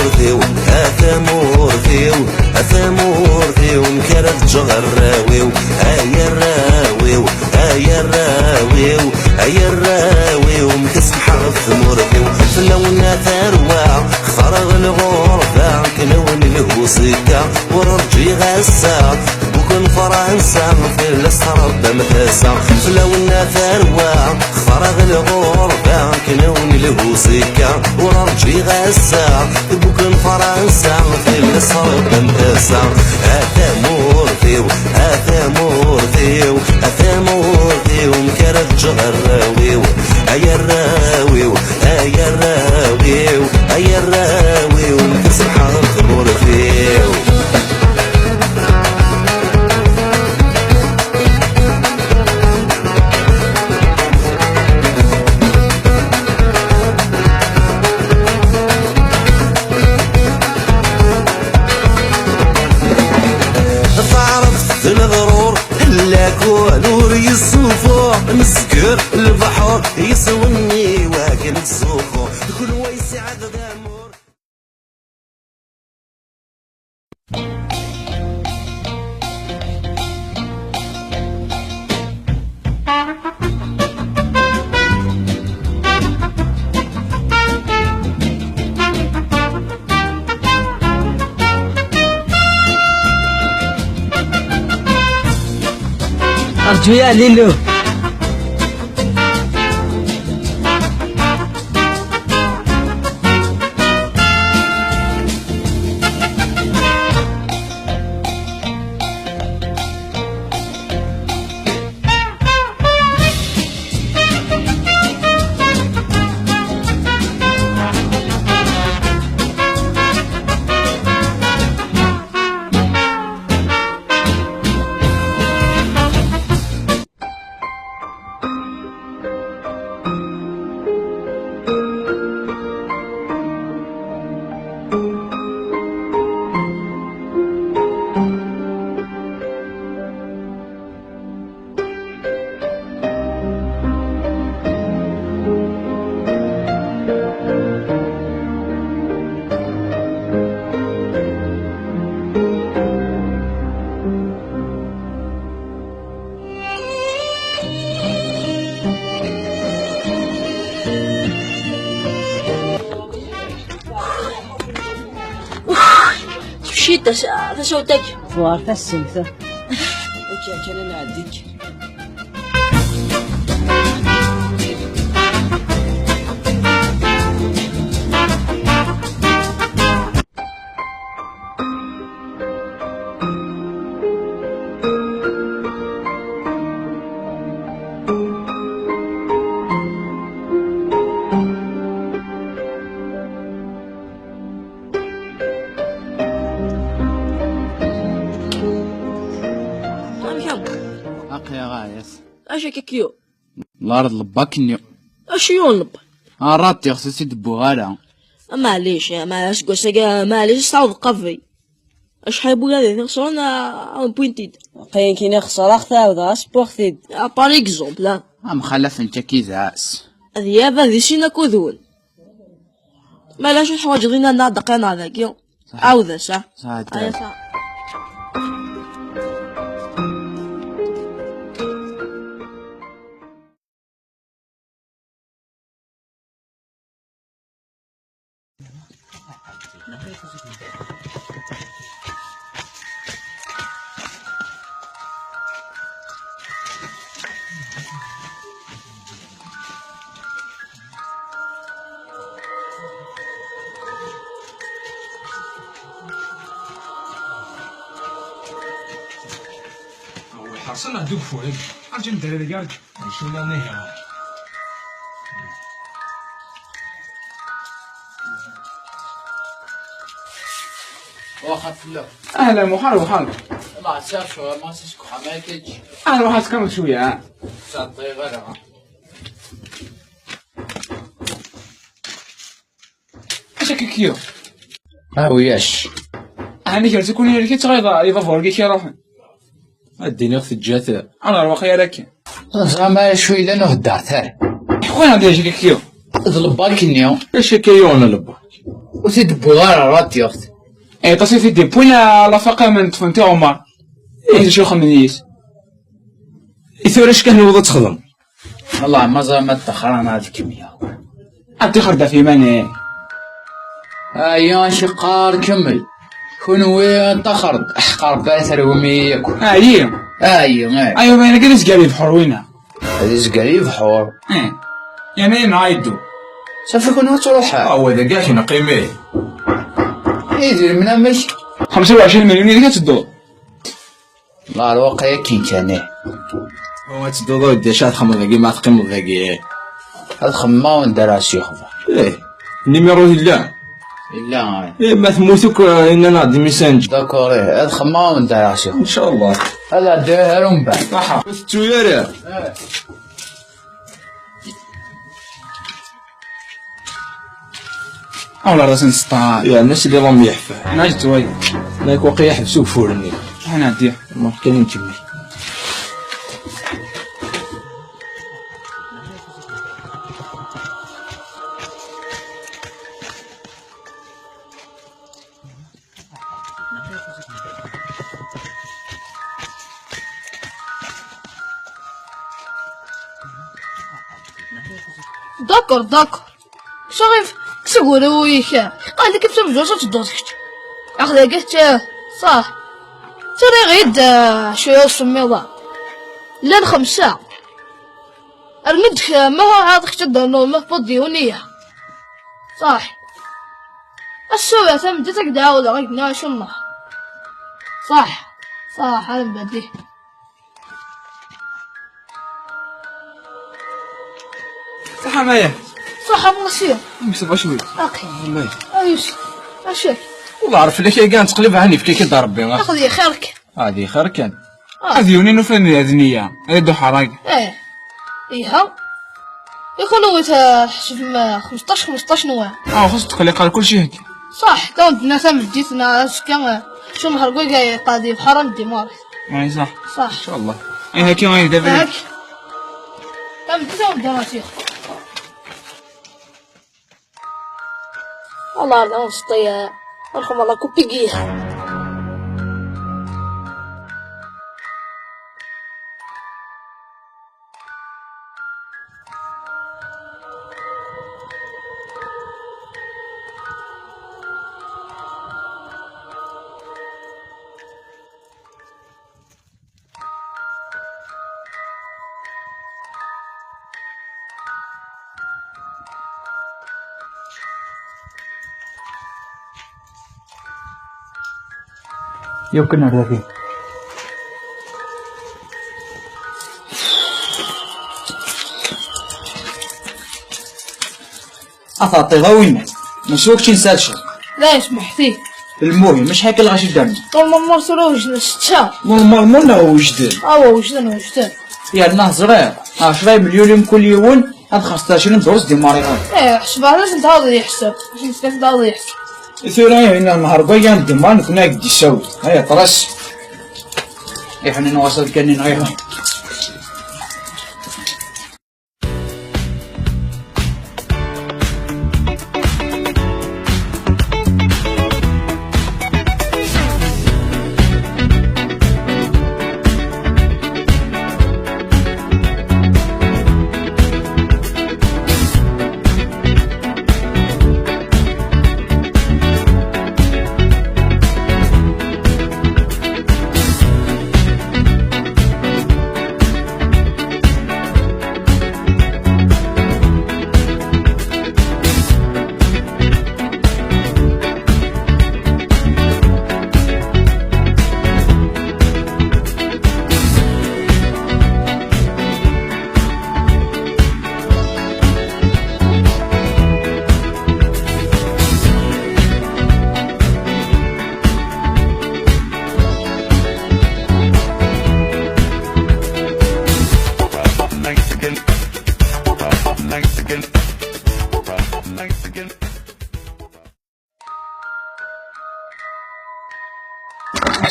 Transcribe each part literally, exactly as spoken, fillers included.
Tamurt-iw, a tamurt-iw, a tamurt-iw, mkar ad ǧǧeɣ arraw-iw, ay arraw-iw, ay arraw-iw, ay arraw-iw, mkar semḥeɣ ɣef tmurt-iw. Fell-awen a tarwa, xtareɣ lɣurba, akken awen lhu ṣikka, ur rǧiɣ ass-a, tebbuken Fransa, fell-as tṛebbam tasa. Fell-awen a tarwa, xtareɣ lɣurba, akken awen lhu ṣikka, ur rǧiɣ ass-a, tebbuken Fransa, fell-as tṛebbam tasa. A tamurt-iw, a tamurt-iw, a tamurt-iw, mkar ad ǧǧeɣ arraw-iw, ay arraw-iw, ay arraw-iw, ay arraw-iw, mkar semḥeɣ tmurt-iw. Taɛrabt d leɣrur, lakul ur yessufuɣ, nezger lebḥur, yeswenni wakken ttzuxxuɣ, d kunwi yesɛad d amur. Rǧu ya Lilu. Tefcit tas-, tasawt-agi. Tuɣar tassemt. Akka kan ad nɛeddi. Amek a Aql-aɣ ɛyas. Acu akka kyu? Lard lebak-nni. Acu yuɣen lebak? Arrat ixes ur tt-id-wwiɣ ara. Maɛlic, ma aseggas-agi, maɛlic, s tɛawed qabel. Acḥal n wigad i t-ixesren, a, a wen-wwin-t-id. Aql-i nekkini xesreɣ-t, ɛawdeɣ-as, wwiɣ-t-id. A, par exemple, a. Amxalaf n Čakidas. Ad yab ad issin akked-wen. Ma d acu teḥwaǧeḍ, ini-d, ad d-qqim ar dagi. Ɛawed-as, a. Sɛedda. Aya, sɛa. Ḥerṣen ɛeddu ugeffur-agi. Arǧu nedder deg arǧu. Acu la nihi? Waxa fell-ak. Ahlan, muxar, muxar. Ma ɛṣiɣ cwiya, ma ɛṣiɣ seg uxxam, ay kečč. Ahlan, muxar, tkameḍ cwiya, ha? Ur ttɛeṭṭileɣ ara. Acu akka kyu? A wiyac. Ɛni gar tikwin yal-ik i tɣiḍ i baburgi k-iruḥen? Ad d-iniɣ teǧǧa-t. Ad nerwa xir akken. Ẓram acu yellan ur heddeṛt ara. Ḥwan-aɣ-d acu akka kyu? D lebak-nni. Acu akka yuɣen lebak? Ur t-id-wwiɣ ara, radiɣ-t. Eh, ṭas i t-id-iwwin, ah, la faqe ma neṭṭfen ti Ɛumar. Eh, d acu xemmen yis? I tura acu kan newweḍ ad texdem? Wallah, ma ẓriɣ ma ṭṭaxer neɣ ad kemmleɣ. Ad tixer-d ɣef yiman-ik. Aya, acu qqar, kemmel. Kunwi ṭṭaxer-d, aḥeqq Rebbi ara terwim-iyi yakk. Ayi. Ayi, eh. Ayi, ma yella kan izger yebḥur winna. Ad izger yebḥur. Eh. Yerna yenɣa yeddu. Safi kunwi ad truḥem. Awa, dagi ad k-neqqim, eh. Idrimen amek? Xemsa u ɛecrin milyun yid-k ad tedduḍ. Llah, lwaqt-agi kan, eh. Awa, ad tedduḍ, a weddi, acu ad txemmeḍ dagi, ma teqqimeḍ dagi, eh? Ad xemmeɣ, ad d-rreɣ s yexbaṛ. Eh, nimiṛu yella? Yella, eh. Eh, ma temmut akk, eh, inna-aɣ-d imisanǧ. D'accord, eh, ad xemmeɣ, ad d-rreɣ s yexbaṛ. Ncallah. Ad ɛeddiɣ ar umbeɛd. Ṣaḥa. Ur tettu ara. Eh. Awla rras n sṭar. Yerna sliḍ am yeḥfa. Naǧ tway. Nak waqila yeḥbes ugeffur-nni. Ad nɛeddi. Ruḥ kan nkemmel. D'accord, d'accord. Cerif, kkes agaraw-ik. Qal-ik amsa mejrus ad tedduḍ kečč. Aql-ak kečč, ṣaḥ. Ttariɣ-id, eh, cwiya usemmiḍ-a. Llan xemsa. Rnu-d kra, ma ɛad kečč ad d-ternuḍ, ma tewweḍ-d yiwen iya. Ṣaḥ. Ass-a, tameddit ad k-d-ɛawdeɣ, ad k-nniɣ acu n-, ṣaḥ. Ṣaḥ, ad nbeddi. Ṣaḥa Maya. Ṣaḥa Masiya. Amek ça va cwiṭ? Aqi. Maya. Ayus. Acak. Ur ɛaref fell-ak, ay gan ttqlib, ɛni yefka-k-id Rebbi, ah. Aqdi xir-k. Aqdi xir kan. Ah. Ad yuni nufan d nniya. Ad d-uḥarag. Eh. Iha. Ikunwi ta-, tḥesbem, eh, xmesṭac, xmesṭac n wa. Ah, xus tqliq ar kulci hekk. Ṣaḥ, taw d-nna tameddit neɣ azekka, eh, s umher n wigay qadi bḥar ad ndimar. Ay, ṣaḥ. Ṣaḥ. Incallah. Ay, haki, ay, d abrid. Haki. Tameddit ad ndar asix. Wallah, d ameẓṭi, eh, arxem Allah, kupigiya. Yakk ad nerr dagi. A teɛṭiḍ a winna, mačči wakk ččin s ad cceḍ. La, yesmeḥ-it. Lmuhim, acḥal kan lɣaci d-rnu? Normalement tura wejden setta. Normalement neɣ wejden? Awa, wejden, wejden. Yerna ẓriɣ, ɛecra imelyunen mkul yiwen, ad xerṣet ɛecrin drus d imariɣen. Eh, ḥesbeɣ-as n tɛawdeḍ yeḥseb. Acu n tefka tɛawdeḍ yeḥseb? I tura, ihi, neɣ nehṛ waya n ddimar, nekni ad k-d-issawi. Ay aṭras. Iḥnin waṣal kan i nɣiɣ.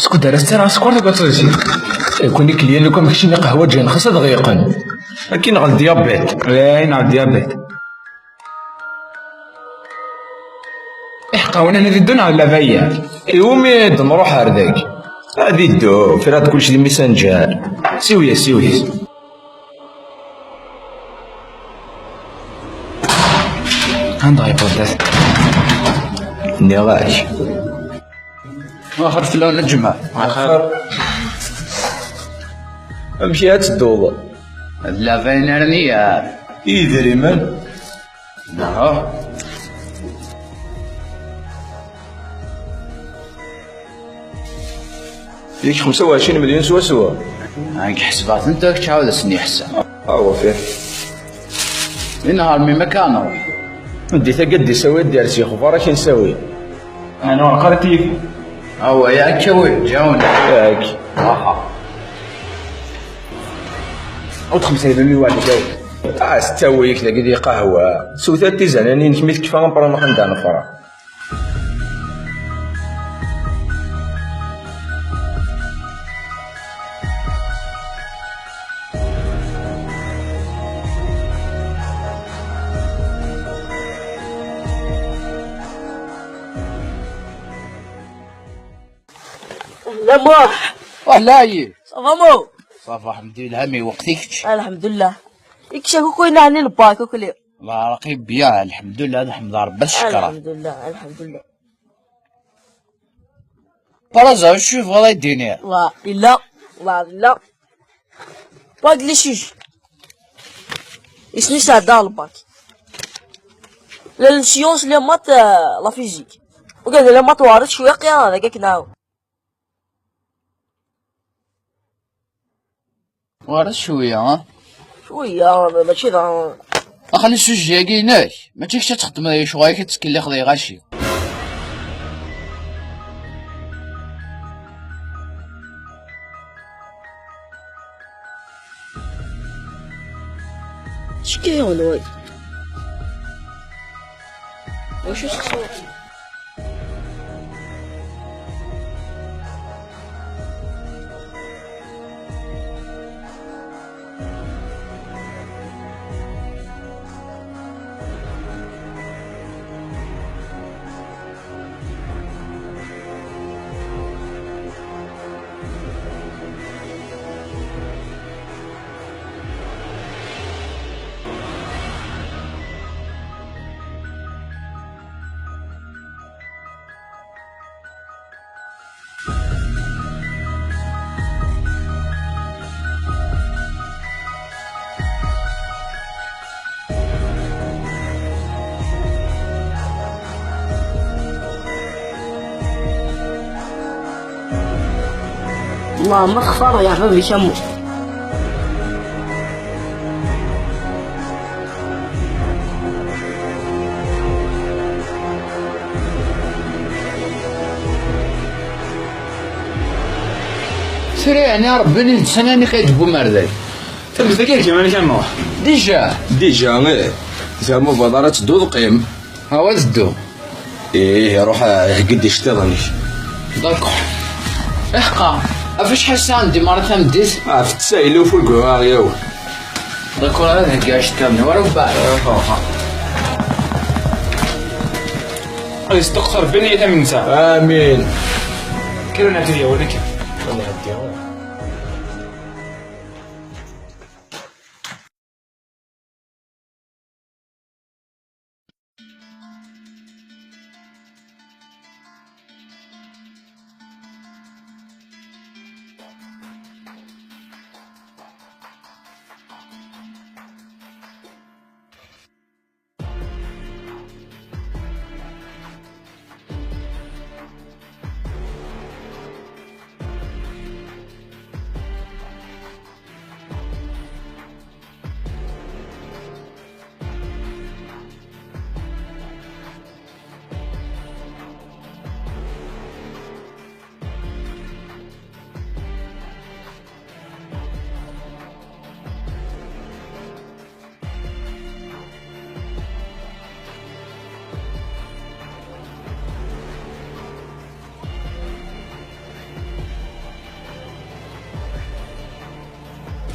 Skud ara s-ttarraɣ sskeṛ tabaṭaṭit? Kun ikelyan lukan keččini qehwa ǧǧan xas ad ɣiqen. Akin ɣel dyabet. Ay, neɣ dyabet. Iḥeqqa, win ad iddun ɣer Lavayer. Iwumi d-nruḥ ar dagi? Ad iddu, friɣ-d kullec di Messenger. Siwi-yas, siwi-yas. Anda yewweḍ? Nniɣ-ak. Axir fell-awen a jmaɛ. Axir. Amek i ad tedduḍ? D Lavayer ara niya. I yidrimen? Aha. Yak xemsa u ɛecrin melyun swaswa. Nekk ḥesbeɣ-tent akk, ttɛawad ad sen-yeḥsab. Awa fih. Inehher mi ma kan. Di tagad d-isawi ad d-ers yexbar ad k-nsawi. Ɛni ur qqar i tifi? Awa, ya akka wi, ǧawna. Yak. Aha. Ur txemsa yebmi waḥed ǧawna. Ah, s ttawil-ik dagi di qahwa. Sewt-d tizanin-inek mi tekfa, après nruḥ anda nefra. Ahla Muḥ. Ahla Ayi. Ça va mo? Ça va, الحمد لله, mi waqt i kečč? الحمد لله. I kečč akk, akk, yeɛni lbarek akk li. Lbarek bien, الحمد لله, ad ḥemdeɣ Rebbi, ad cekkreɣ. الحمد لله, الحمد لله. Par hasard, acu tebɣiḍ ad yi-d-tiniḍ? Wa, illa, wa, illa. Pas de l'échange. Isem-is Ɛedda Ɣelbak. La science, les maths, euh, la physique. Ugad, les maths weɛrit cwiya, qiyaɣ dagi akken nɛawen. Weɛrit cwiya, ha? Cwiya, mačči d. Axni sujet-agi inek, mačči kečč ad txeddmeḍ aya, ccɣel-ik ad tettkellixeḍ i lɣaci. Tcekkiḍ wagi? Wacu s-, والله ما تخسر يا حبيبي شمو. Tura yeɛni Rebbi n lsan-nni qid n umerdad. Tameddit-agi ad k-ǧǧeɣ amek ad nruḥ. Déjà? Déjà, ih. Termu baḍar ad tedduḍ, qqim. Awa ad ddu. Ih, ruḥ, eh, heggi-d iceṭṭiḍen-ik. D'accord. Iḥqa, ɣef acḥal ssaɛa n ddimar tameddit? Ɣef ttesɛa yella ufulgu aɣ-yawen. D'accord, ad heggiɣ iceṭṭiḍen-iw, ar umbeɛd. Ad yesteqsa Rebbi nniya tamensa. Amin. Kra n ɛeddi yawen akka. Ad nɛeddi.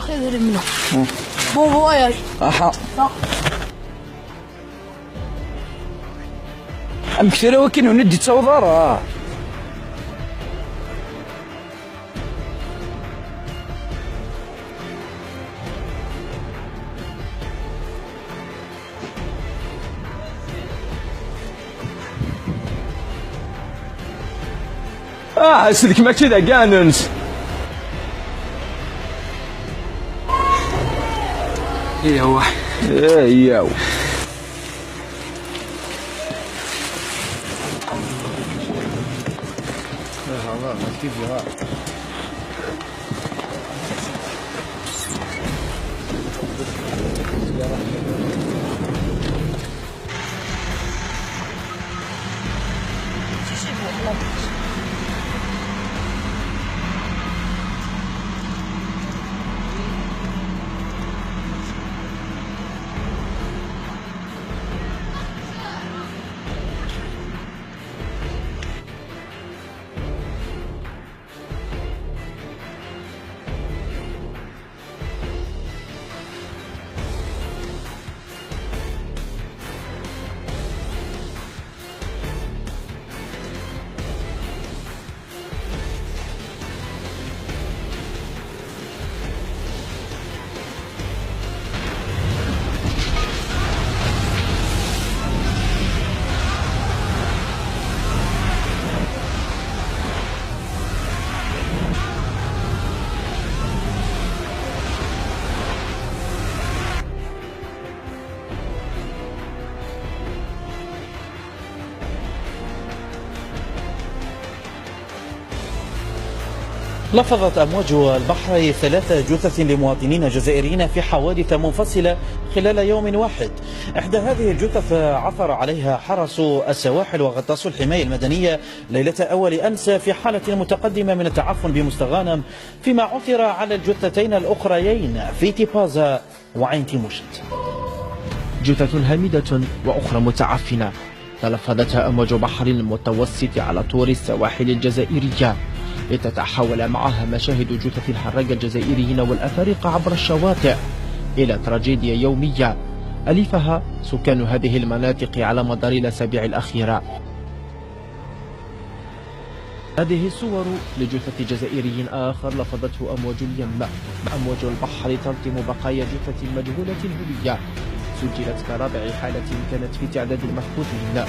Axi d rimna. Bon voyage. Aha. Ciao. Amek tura wakken ur d-ittaweḍ ara? Ah, s d kemm mačči d aganens. Yaw. Yaw. لفظت أمواج البحر ثلاث جثث لمواطنين جزائريين في حوادث منفصلة خلال يوم واحد. إحدى هذه الجثث عثر عليها حرس السواحل وغطاس الحماية المدنية ليلة أول أمس في حالة متقدمة من التعفن بمستغانم، فيما عثر على الجثتين الأخريين في تيبازا وعين تيموشت. جثث هامدة وأخرى متعفنة تلفظتها أمواج بحر المتوسط على طور السواحل الجزائرية، لتتحول معها مشاهد جثث الحراجة الجزائريين والأفارقة عبر الشواطئ إلى تراجيديا يومية ألفها سكان هذه المناطق على مدار الأسابيع الأخيرة. هذه الصور لجثث جزائري آخر لفظته أمواج اليم. أمواج البحر تلطم بقايا جثث مجهولة الهوية، سجلت كرابع حالة كانت في تعداد المفقودين.